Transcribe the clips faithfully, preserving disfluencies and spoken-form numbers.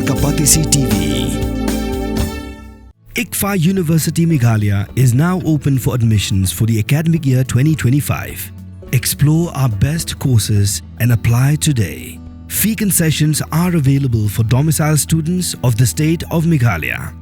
Kapatisi T V. ICFAI University Meghalaya is now open for admissions for the academic year twenty twenty-five. Explore our best courses and apply today. Fee concessions are available for domicile students of the state of Meghalaya.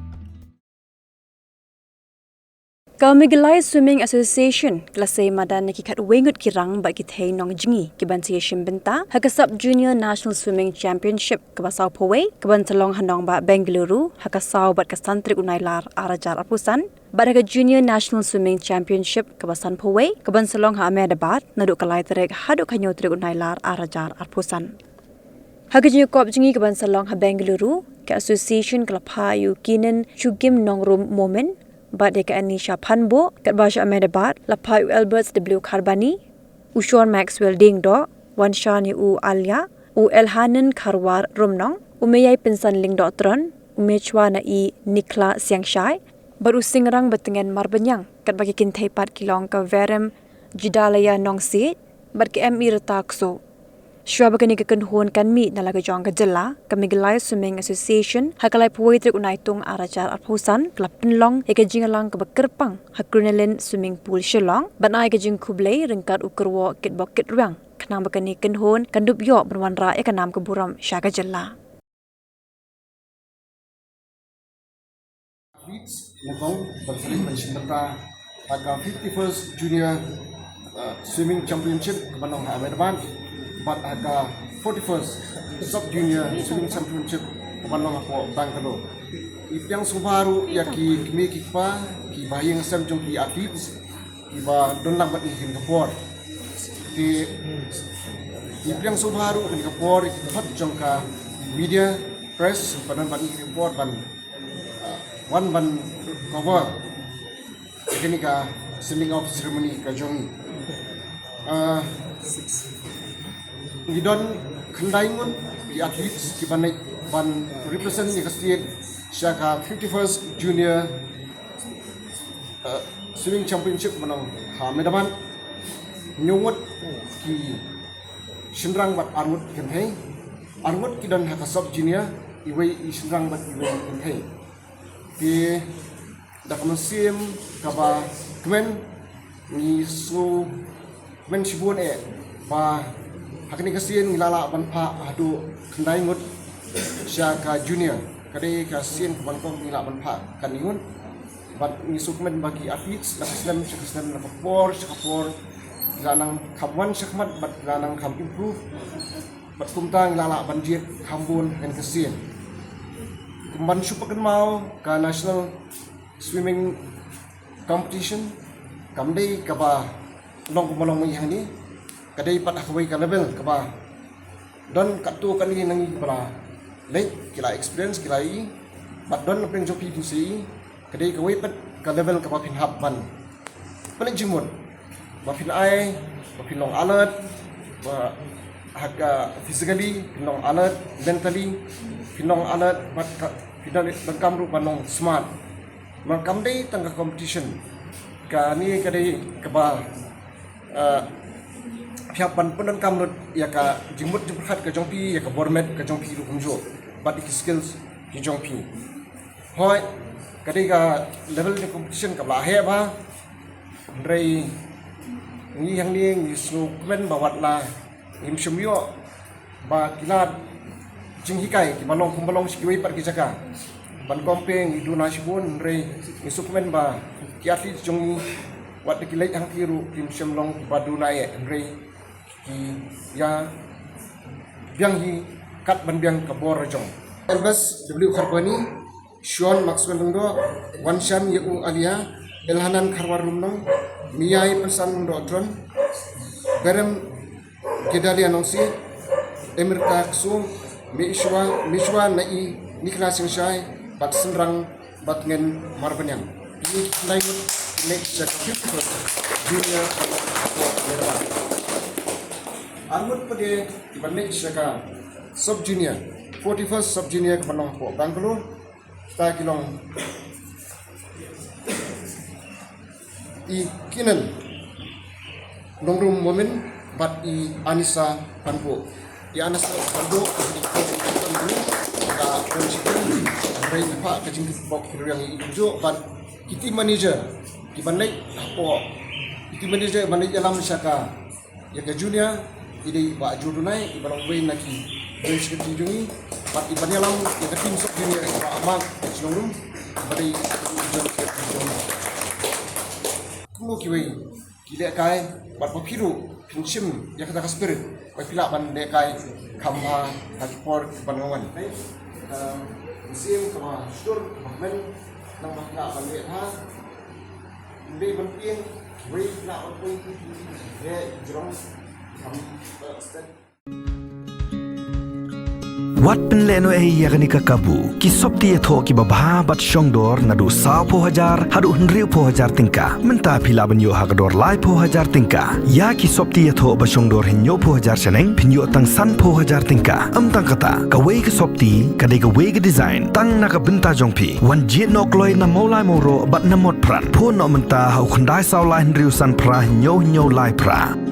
Ka Meghalaya Swimming Association ka la sei madan ïa ki khatwei ngut ki rang bad ki thei nongjngi ki ban sa ïashim bynta ha ka Sub Junior National Swimming Championship kaba sawphew wei ka ban sa long ha nongbah Bengaluru ha ka saw bad ka san tarik u Nailar ar hajar arphew san, bad ha ka Junior National Swimming Championship kaba sanphew wei ka ban sa long ha Ahmedabad naduh ka lai tarik haduh ka hynñiew tarik u Nailar ar hajar arphew san. Ha ka jingïakop jong ngi ka ban sa long ha Bengaluru, ka association ka la phah ïa u Kinan Chugim Nongrum Momin, bad ïa ka Anisha Phanbo, katba sha Ahmedabad la phah ïa u Albert W Kharbani, u Sean Maxwell Diengdoh, Wanshan ïa u Alia, u Elhanan Kharwar Rumnong, u Meiai Pynsan Lyngdoh Tron, u Mechwa na i Nikhla Siangshai, bad u Singrang Batngen Marbaniang, katba ki kynthei pat ki long ka Verem Jidalaya Nongsiej bad ka M I Rta Kso. Shuwa ba kane ka kynhun kan mih na la ka jong ka jylla, ka Meghalaya Swimming Association ha ka laiphew wei tarik u Naitung ar hajar arphew san ka la pynlong ïa ka jingïalang kaba kyrpang ha Crinoline Swimming Pool Shillong ban ai ka jingkhublei ryngkat u kyrwoh kitbok kitrwiang khnang ba kane ka kynhun kan dup ïoh ban wanrah ïa ka nam ka burom sha ka jylla. Athletes nyngkong ban sa leit ban shim bynta ha ka fifty-first Junior, uh, Swimming Championship kaba long ha Ahmedabad bad ha ka forty-first Sub Junior Swimming Championship kaba long hapoh Bangalore. Ngi pdiang sngewbha ruh ïa ki kmie ki kpa, ki bahaïing sem jong ki athletes kiba don lang bad ngi ha kane ka por. Te ngi pdiang sngewbha ruh ha kane ka por ïa ki hok jong ka media, press ba don bad ngi ha kane ka por ban, uh, wan ban cover ïa kane ka sending off ceremony ka jong ngi. Uh, ngi don khyndai ngut ki athletes kiban leit ban represent ïa ka state sha ka fifty-first Junior, uh, Swimming Championship ba long ha Ahmedabad. Hynñiew ngut ki shynrang bad ar ngut ki kynthei. Ar ngut ki don ha ka Sub Junior, iwei i shynrang bad iwei i kynthei. Te da ka mynsiem kaba kmen, ngi sngewkmen shibun eh ba ha kane ka sien ngi la lah ban phah haduh khyndai ngut sha ka Junior. Ka dei ka sien kaba nyngkong ngi lah ban phah khyndai ngut. Bad ngi sngewkmen ba ki athletes na ka snem sha ka snem, na ka por sha ka por, ki la nang kham wan shakhmat bad ki la nang kham improve. Bad kumta ngi la lah ban jied kham bun ha kane ka sien. Kumban shu pynkynmaw, ka National Swimming Competition kam dei kaba long kumba long mynta hangne. Ka dei pat ha kawei ka level kaba don katto katne na ngi kiba la leit, ki la experience, ki la ïohi. Bad don na pdeng jong phi phin sa ïohi, ka dei kawei pat ka level kaba phin hap ban pynleit jingmut, ba phin ai, ba phin long alert, ba ha ka physically phin long alert, mentally phin long alert, bad ka phin donkam ruh ban long smart. Namar kam dei tang ka competition. Kane ka dei kaba, eh, phi hap ban pyndonkam lut ïa ka jingmut jingpyrkhat ka jong phi, ïa ka bor met ka jong phi ruh kumjuh, bad ïa ki skills ki jong phi. Hooid, ka dei ka level jong competition kaba la heh bha. Hynrei ngi hangne ngi sngewkmen ba wat la ngim shym ïoh ba ki lad jinghikai kiba long kumba long sha kiwei pat ki jaka. Ban compare ngi duna shibun, hynrei ngi sngewkmen ba ki athlete jong ngi wat la ki leit hangtei ruh kim shym long kiba duna eh, hynrei ki ïa biang hi kat ban biang ka bor jong. Elvis W Kharbani, Sean Maxwell Lyngdoh, Wanshan ïa u Alia, Elhanan Kharwar Rumnong, Miai Pynsan Lyngdoh Tron, Berem Gedalia Nongsiej, Emirta Kso, Mishwa, Mishwa Nai, Nicholas Singshai, bad Synrang Batngen Marbaniang. Kine ki khyndai ngut ki leit sha ka fifty-first Junior. Ar ngut pat kiban leit sha ka Sub Junior, forty-first Sub Junior kaba long hapoh Bangalore. Kita ki long i Kinan Nongrum Momin bad i Anisa Panbo. I Anisa Panbo ka Hynrei ki phah ka jingkyrpad ki rwiang ïa i kumjuh bad ki team manager ki ban leit hapoh, ki team manager ban leit ïalam sha ka, ïa ka junior, i dei i Bah Jurdunai, i ba long uwei na ki joint secretary jong ngi, bad i ban ïalam ïa ka team sub junior i Bah Mark Chnongrum, i ba dei i joint secretary jong ngi. Kumno kiwei ki lehkai, bad ba phi ruh phin shim ïa kata ka spirit ba phi lah ban lehkai kham bha ha ki por ki ban wan. Ka mynsiem kaba shlur kaba kmen, nang ba phi lah ban leh bha, ym dei ban pynïeng, wei phi lah ban pynïeng, eh, jrong kham, eh, stet. Wat pynlehnohei ïa kane ka kabu. Ki sopti ïathoh kiba bha bad shongdor naduh sawphew hajar haduh hynriewphew hajar tyngka. Mynta phi lah ban ïoh ha ka dor laiphew hajar tyngka. Ïa ki sopti ïathoh ba shongdor hynñiewphew hajar shaneng phin ïoh tang sanphew hajar tyngka. Ym tang kata, kawei ka sopti ka dei kawei ka design tang na ka bynta jong phi. Wan jied noh kloi na Mawlai Mawroh bad na Motphran. Phone noh mynta ha u khyndai saw lai hynriew san phra hynñiew hynñiew lai phra.